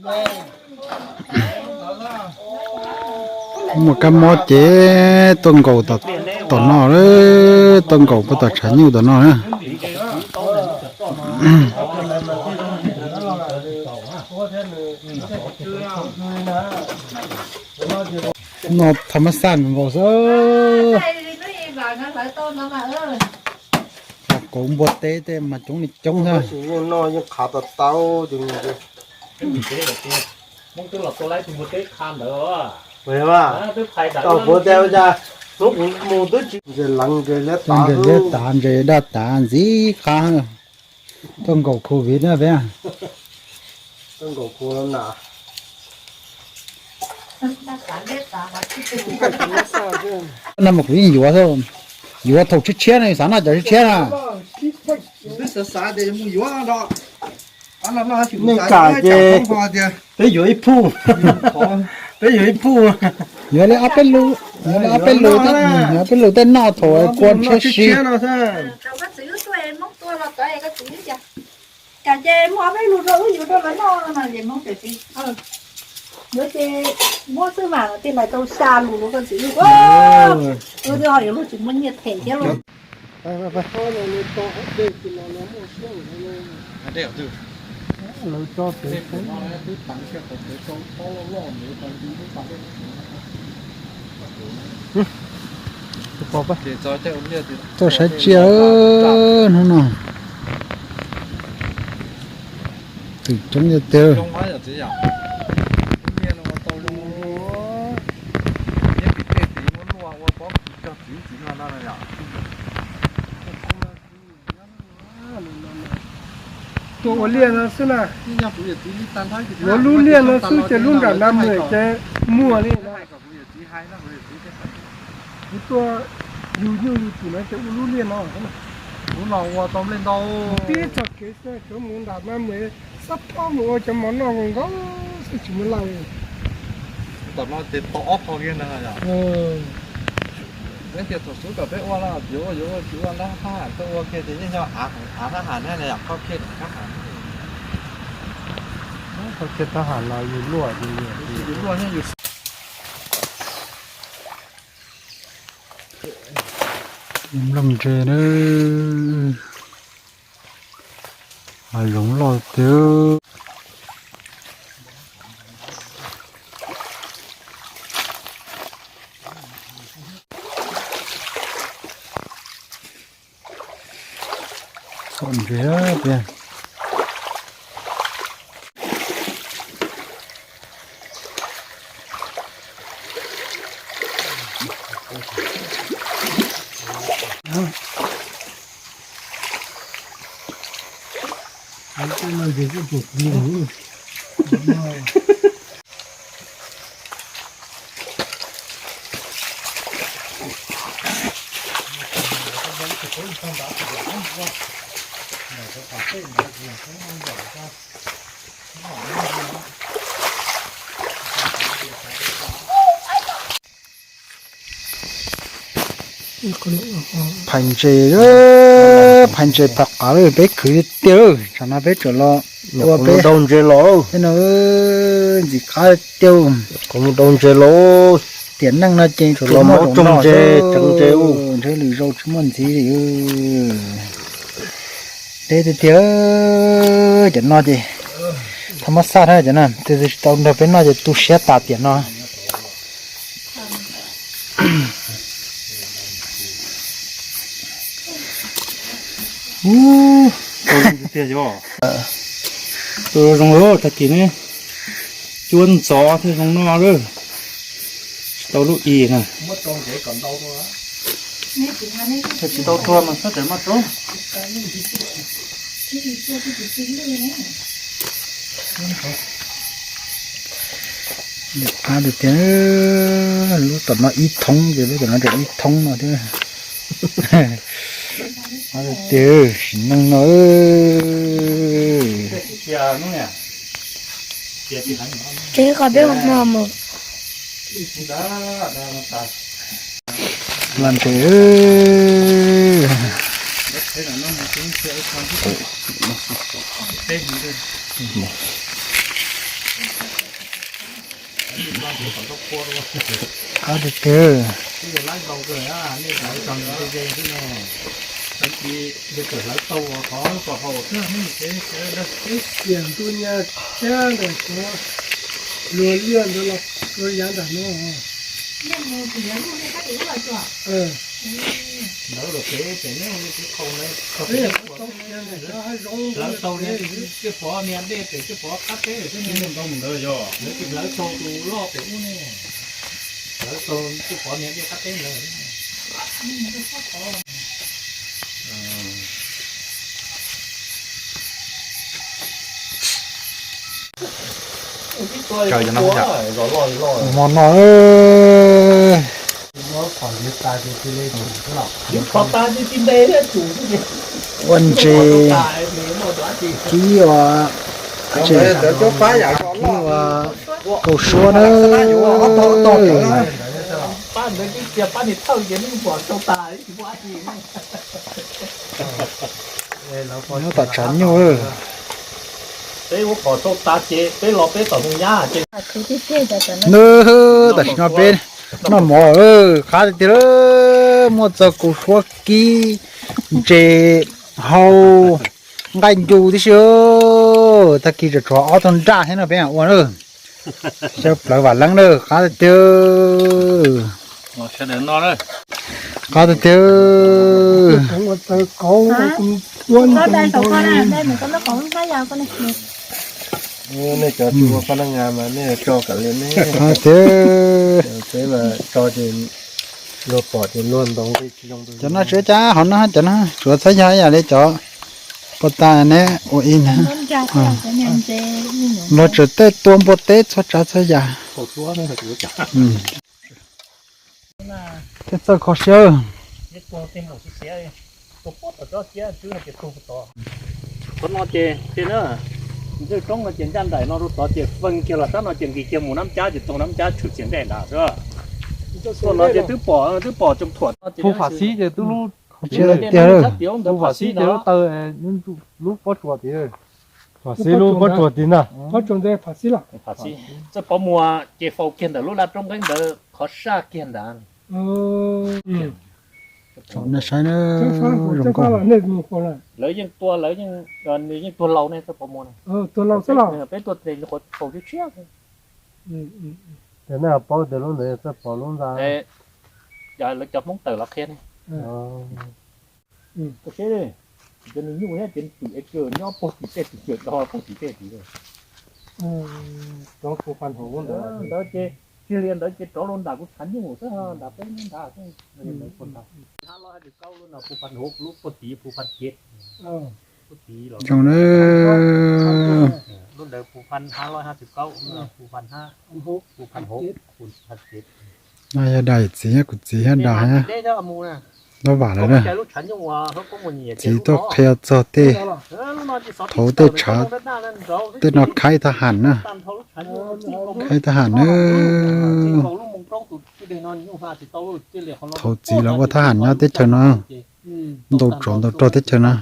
Muaj kab mob ces tuaj nkaum tom no, tuaj nkaum puag tom tshav nyuj tom no na. No thas mas xaj nkaus xwb. Kauv npua teb tej mas coob li coob xwb. No yeej qhav tau tau. Tau puav tias mus twb tsis, ntses leev ntses liab tas, ntses daj tas ntxiv qab. Tuaj nkaum covid na peb. No mas kuv yeej yuav, yuav thaum tshiab tshiab no, xav noj cov tshiab tshiab na. Nej kam ces peb yuav ib phuj, peb yuav ib phuj, yuav li ob peb lus, yuav li ob peb lus, ob peb lus tej noj thaum kua tshiab si. Kam ces muab peb lus rau wb yuav rau lawv noj no ces Hmoob tias tsis, yuav ces muab xwb mas, tej lais tau xya lus rau koj txiv lub. Wb twb ho yuav luag tsis muaj nyiaj them thiab lauj. Tuaj saib tsiaj hnub no. Twm coob tiag tiag. Tuaj ua liaj no xwb na. Ua lub liaj no xwb ces lub nram Nab Mem ces muaj li. Kuv tuaj yug nyuj yug twm no ces ua lub liaj no. Kuv los ua tau nplej ntau. Tib txoj kev xwb, cov mus nram Nab Mem xab phob mus ua cov mov noj nkaus xwb tsis muaj laj li. Tom no ces tau ob qho kiag ntag. Peb tias thaum xub kom peb ua no yuav ua yuav ua tsis ua nrog thab ham tuaj ua kiag ces yeej yog av thab ham ne, yam qhov kiag thab ham, qhov kiag thab ham los yus luaj, yus luaj, yus luaj. Nplooj ntse na, hav zoov loj tiag. Txom ntse tiag. Phais ntses, phais ntses phais qav lawm, peb khwv tiag lawm, tsam no peb tseem los ua peb daug ntses los, peb no ntxim qab tiag. Mus daug ntses los, tiam neej no ces tseem los mus muab tsoom ntses, tseem ntses, ntshe lwm zaus tsis muaj ntxiv li. Deb tiag tiag, cov no ces thaj mab xaj thiab cov no, twb tsis tau nrog peb noj ces tu siab tas tiam no. Ub, tau zoo tiag tiag yog. Tus zoo lawm tag kis ne, cuab ntxov thiaj zoo noj lawm. Tsis tau lub i na. Tsis tau tua mas txhob tseem maj rau. Qab tiag tiag, lub tom no ib thoob ces lub tom no tseem ib thoob no thiab. Qab tiag tiag, sim neej no. Tsev qhov peb hmo mus. Lam ntses. Qab tiag tiag. Tias ntuj nyaj thiab ntawm suav luag liaj ntawd los ua yav nram no. Hlawv tau niag dej pem coj pov qab teb, hlawv tau tus loj pem ub ne, hlawv tau coj pov niag dej qab teb ntawd. Hmo no, ua ntses kib ua, ntses kib ua kaus suab na. Nyob tom tshav nyuj. Nws tam sim no peb noj mov qab tiag tiag, muaj txog kaus suab kib, ntses hau, nqaij ncu tib si. Tag kis tseem tshuav ob tug nraj thiab no peb ua na. Cov plawv vam leeb na, qab tiag tiag. Qab tiag tiag. Nej cov tsis ua paj nab nga mas nej tso kom li ne. Qab tiag. Peb mas tso ces luag pom ces luag ntaus nqi tsis zoo. Cov no tsuav cas hauv no, cov no tsuav txhua yam, yam li cov pos tas ne ua ib ntag. Luag tseem tej tua npua teb txhua tsav txhua yam. Thiab txawj kho siab. Qhov no ces, ces na, ntsej roob no ces ncaj nraim no rau tod ces feej kiag los sab no ces nqis kiag mus Nab Cab ces taug Nab Cab tshwm txias nraj nrad. Tuaj no ces twb pom, twb pom tsoos thuam. Phu Pham Xib ces twb lub, Phu Pham Xib ces lub taw, lub pob tsuas tid. Pham Xib lub pob tsuas tid ntag. Txawj Pov Muas ces faus kiag ntawm lub laj roob nqeeb ntawd qhov saj kiag ntawd. Saib, lawv yeej tua, lawv yeej, nws yeej tuag laus ne, Txawj Pov Muas. Peb tuaj tes nyuam qhuav faus tshiab tshiab. Ces nej paub tias lub ntawd Txawj Pov lub ntag. Lawv cov Hmoob tawm los qhia ne. Cov nws nyuj thiab ces nws twm es kawg nyob puag tim tej tim kawg do puag tim tej tid. Cov Phu Pham Hauv ntawd, ntawd ces tsis lias ntawd ces rov los nram kuv tshav nyuj xwb, nram peb nyob nrad xwb. Hab loj hab tsis kaub lub no Phu Pham Hauv, lub puag tid Phu Pham Cev. Puag tid los zoo na. Lub ntawd Phu Pham Hab loj hab tsis kaub, lub no Phu Pham Hab, Phu Pham Hauv, Phu Pham Cev. No yog dais txiv, kuv txiv thiab dais. Lub vam lawm na. Txiv tuaj qhia txog tej, thaum tej tshav, tej no khaib thab ham na. Khaib thab ham na. Thaum txiv los ua thab ham nyob teb chaws no, ntaus tsov ntaus rog teb chaws no.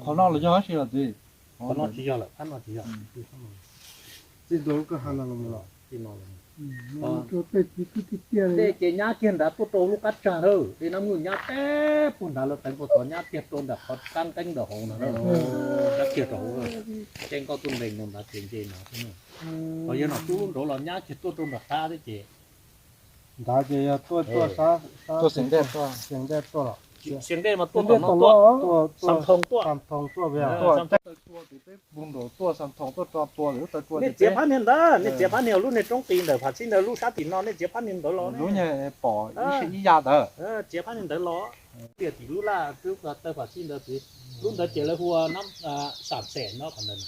Qhov no los yog dab tsi los txiv? Qhov no tsis yog lawm, phab no tsis yog. Txij ntua lub kwj ha no los, txij no los. Dej ces nyab kiag nrad tuaj rau lub qab tsag lawm, dej Nab Nyuj nyab teb puag nrad lawv teev puag tod nyab kiag rau nram qhov kab nqeeb ntawm hauv no, nyab kiag rau hauv, tseem nkauj tuaj nqes no nrad ces nce no xwb. Ho yog no tub lub nraud los nyab kiag tuaj rau nram qab thiab ces nrad ces yog tuaj, tuaj Xiav Dej tuaj, Xiav Dej mas tuaj tom no tuaj, Xam Thoos tuaj, Xam Thoos tuaj, peb npug nraum tuaj Xam Thoos tuaj tso tua lub taw tsua. Nej txiav phab niag ntawd, nej txiav phab niag lub niag roob qis ntawm Pham Xib ntawd lub sab tim no, nej txiav phab niag ntawd los, lub niag pom ib sab ib yam ntawd. Txiav phab niag ntawd los, tias tim lub laj twb taw Pham Xib ntawd tid, lub ntawd ces lawv hu ua Xam Xem no qhov ntawd.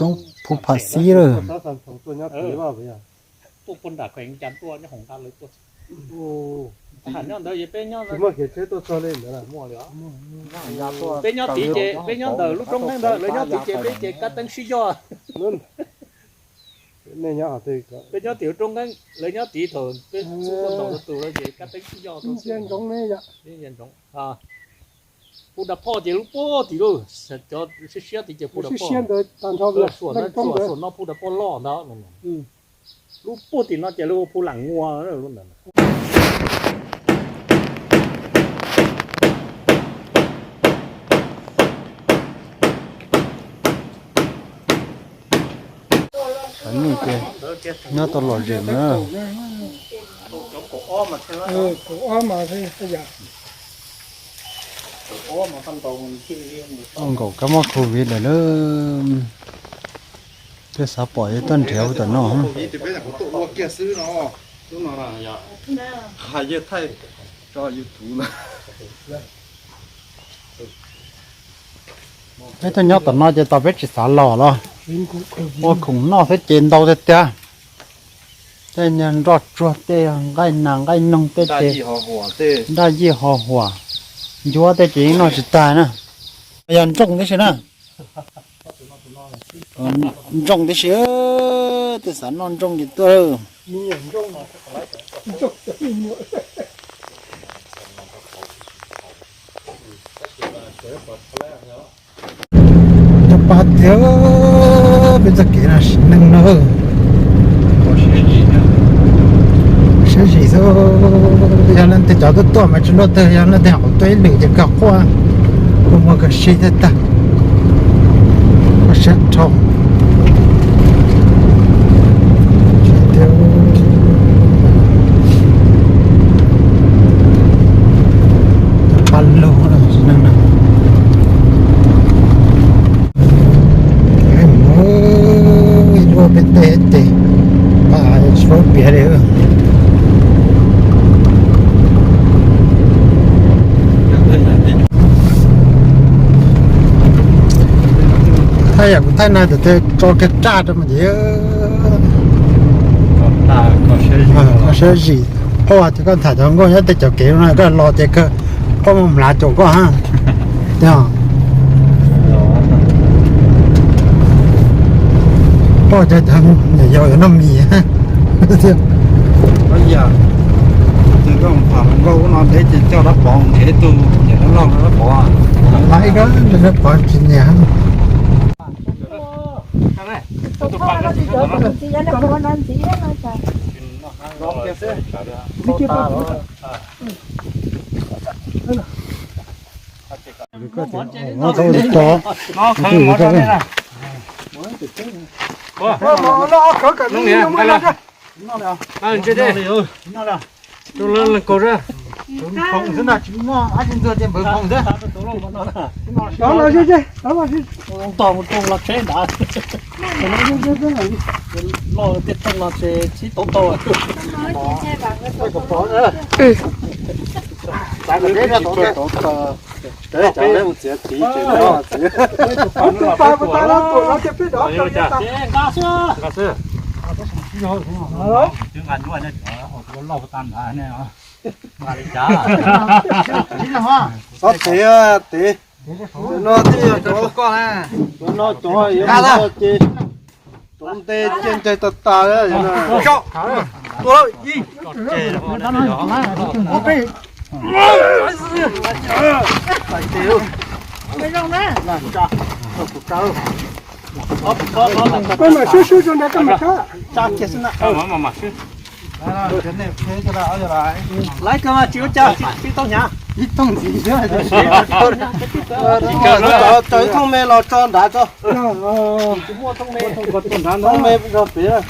Roob Phu Pham Xib lawm. Tuaj puag nram kheev cas tuaj nyob hoom nqa lawv tuaj. Thab ham nyob ntawd ces peb nyob, tsis muaj kev tsheb tuaj txog li ntawd. Peb nyob tid ces peb nyob ntawm lub roob nqeeb ntawd, lawv nyob tid ces peb ces kab teeb sib yoj. Nej nyob, peb nyob tim roob nqeeb, lawv nyob tid, thaum peb xub tuaj ntaus tus lawv ces kab teeb sib yoj. Ntsoov, ntsoov. Pub dab phoj ces lub puag tim lub, cov siab siab tid ces pub dab phoj. Suam no pub dab phoj loj ntag. Lub puag tim no ces lub pub lam ngua lub ntawd. Nyob tau lom zem na. Ua nkaus kab mob covid lawm na. Peb xav pom ib toj nrhiav ua tom no. Peb tuaj nyob tom no ces tau peb tsis xav los los. Ua khoom noj xwb ces ntau tiag tiag. Tej nroj tsuag, tej nqaij nas nqaij noog, tej ces nraj yij ho huam, ncuab tej ces yeej noj tsis tag na. Yog ntsooj tib si na. Ntsooj tib si, tej xav noj ntsooj ces tuaj. Cov pab tiag, peb txoj kev no sim neej no. Siab zim xwb, yog leej twg cov tuaj tuaj mas tsis luaj twg, yog leej twg hauv tuaj ib lwm ces kawg quaj, quaj muag kawg si thiab tag. Quaj siab dhau. Pab lug no sim neej no. Ib lub peb teg ces pab tsis paub piav li. Thaij yam kuv thaij na, thaum twg tso kiag raj rau mas ces siab zim. Phob tias koj tham cov nkauj nyob tej cov kev no koj los ces kawg phob mus mlav caum koj ha. Phob cov nyuam yaus yuav noj mis. Tus koj tham nkauj ub no ntev ces coj dab pov nrhiav ib tug niam loj loj dab pov. Dab pov tsis nyiam. Tus leej kaus, tog mus rooj los tsheb nrad, loj tej rooj los ces txhib tau tau. Xov xev tiv, no twb yog cov, cov no cov yuav mus no ces rov nte cia ncag tas tas. Koj mam swb swb rau nrad, koj mam sab. Laiv kawg mas tsis ua cas, tsis tau hnyav. Ib thooj ntxiv xwb. Tso ib thooj me los tso nrad tso. Thooj me zog pem.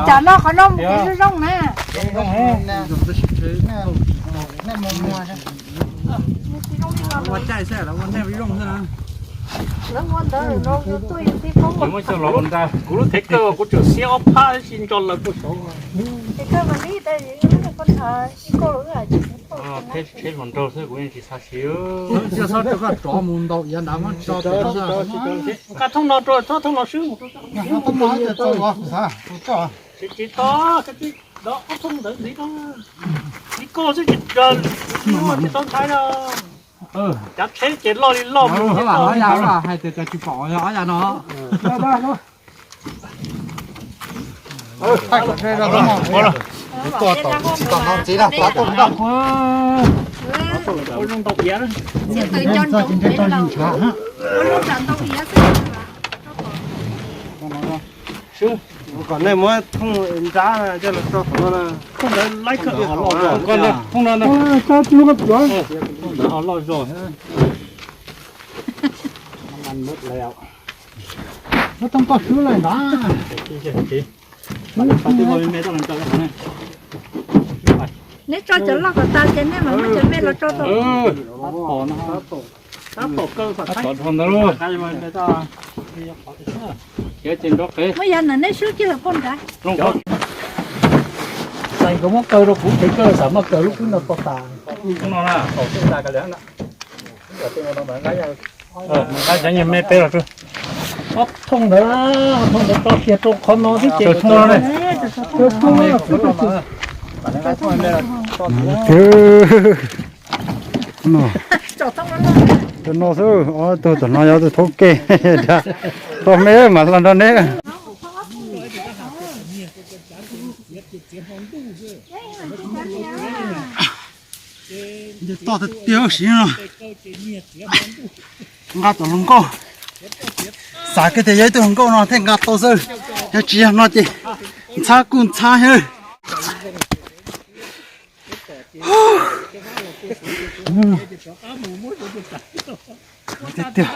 Tsam no qhov no mus kev zoo zoo na. Ua caij xwb, lawv ua nej zoo xwb na. Lawv ua ntawd no tuaj yus tib poob. Kuv lub thev kawg kuv tseem xiab ob phab sis nco lawv puag saud. Tsheb hluas nraug xwb kuv yeej tsis xav siv. Txhob rov mus ntaus iav nrad, muab tso pem no. Nqa thooj no rau, txhob thooj no swb. Tsis tau, ob thooj ntawd ntxiv, ib Koj xwb ces tsis tau ntshai no. Cav tsheb ces loj li loj mus. Hais tias cov tsis pom yog ob yav no. Kom nej muab thooj nrab coj los tso qhov no na. Thooj no, thooj no. Loj zog. Muab thooj koj swb lawm ntag. Neb tso cov loj kom tas ces nej mam muab cov me los tso tau. Muab yav ntawm nej swb kiag los poj nrad. Xav koj muab kaw rau kuv, kuv xav muab kaw lub kub no tau tas. Nqa cov me peb los tso. Ob thooj ntawd, ob thooj ntawd tso kiag rau qhov no xwb ces. Cov thooj no xwb. Cov no xwb, ob tug tom no yog tus thaub ke. Tau me mas hla nrog neb. Toj tiag tiag siv no. Nqa tom hluas nkauj. Xav kiag tias yog ib tug hluas nkauj no thiaj nqa tau xwb. Yog tsis yog no ces ntxhab kuj ntxhab xwb. Tiag tiag.